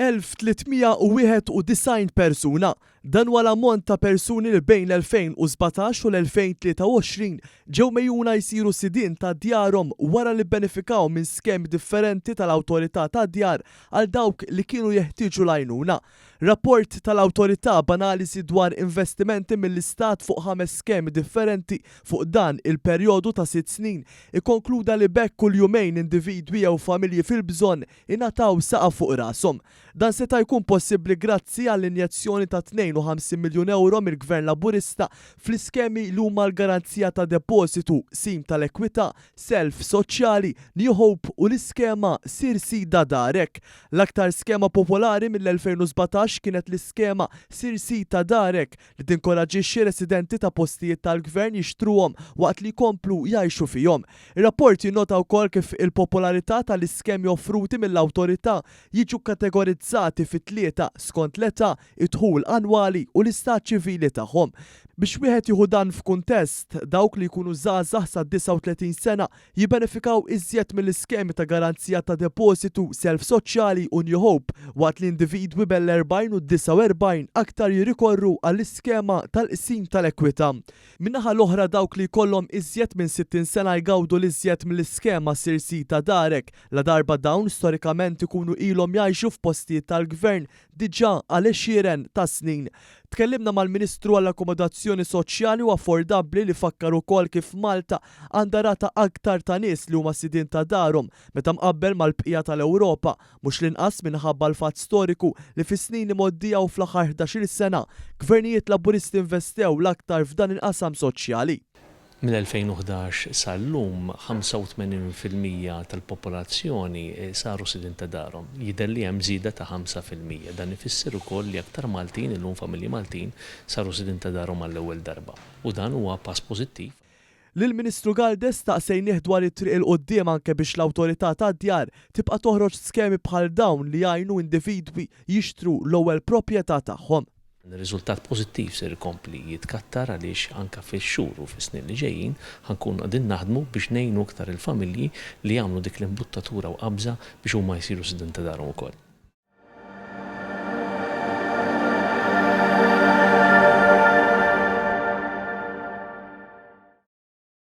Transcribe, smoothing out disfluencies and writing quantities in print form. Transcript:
1,391 persuna. Dan huwa l-ammont ta' persuni li bejn l-2017 u l-2023 ġew megħjuna jsiru sidien ta' djarhom wara li bbenefikaw minn skemi differenti tal-Awtorità tad-Djar għal dawk li kienu jeħtieġu l-għajnuna. Rapport tal-Awtorità b'analiżi dwar investimenti mill-Istat fuq ħames skemi differenti fuq dan il-perjodu ta' sitt snin ikkonkluda li b'hekk kull jumejn individwi jew familji fil-bżonn ingħataw saqaf fuq rashom. Dan seta' jkun possibbli grazzi għall-injezzjoni ta' 52 miljun ewro mill-Gvern Laburista fl-iskemi li huma l-garanzija ta' depożitu, qsim tal-ekwità, self soċjali, New Hope u l-iskema Sir Sida Darek. L-aktar skema popolari mill-2017 kienet l-iskema Sir Sid ta' Darek li tinkoraġġixxi residenti ta' postijiet tal-Gvern jixtruhom waqt li jkomplu jgħixu fihom. Ir-rapport jinnota wkoll kif il-popolarità tal-iskemi offruti mill-Awtorità jiġu kategorizzati fi tlieta skont l-età, id-dħul annwali u l-istat ċivili tagħhom. Biex wieħed jieħu dan f'kuntest, dawk li jkunu żgħażagħ sa 39 sena jibbenefikaw iżjed mill-iskemi ta' garanzija ta' depożitu, self soċjali u New Hope, waqt li individwi bejn l-40 u d-49 aktar jirrikorru għall-iskema tal-qsim tal-ekwità. Min-naħa l-oħra dawk li jkollhom iżjed minn 60 sena jgawdu l-iżjed mill-iskema Sir Sid ta' Darek, ladarba dawn storikament ikunu ilhom jgħixu f'postijiet tal-Gvern diġà għal għexieren ta' snin. Tkellimna mal-Ministru għall-Akkomodazzjoni Soċjali u Affordabbli li fakkar ukoll kif Malta għandha rata aktar ta' nies li huma sidien ta' darhom meta mqabbel mal-bqija tal-Ewropa, mhux l-inqas minħabba l-fatt storiku li fis-snin imgħoddija u fl-aħħar ħdax-il sena, gvernijiet Laburisti investew l-aktar f'dan il-qasam soċjali. Mill-2011 sal-lum, 85% tal-popolazzjoni saru sidien ta' darhom. Jidher li hemm żieda ta' 5%. Dan ifisser ukoll li aktar Maltin, illum familji Maltin, saru sidien ta' darhom għall-ewwel darba. U dan huwa pass pożittiv. Lill-Ministru Galdes staqsejnih dwar it-triq 'il quddiem anke biex l-Awtorità tad-Djar tibqa' toħroġ skemi bħal dawn li jgħinu individwi jixtru l-ewwel proprjetà tagħhom. Ir-riżultat pożittiv ser ikompli jitkattar għaliex anke fix-xhur u fis-snin li ġejjin ħa nkunu qegħdin naħdmu biex ngħinu aktar il-familji li jagħmlu dik l-imbuttatura u qabża biex huma jsiru sidien ta' darhom ukoll.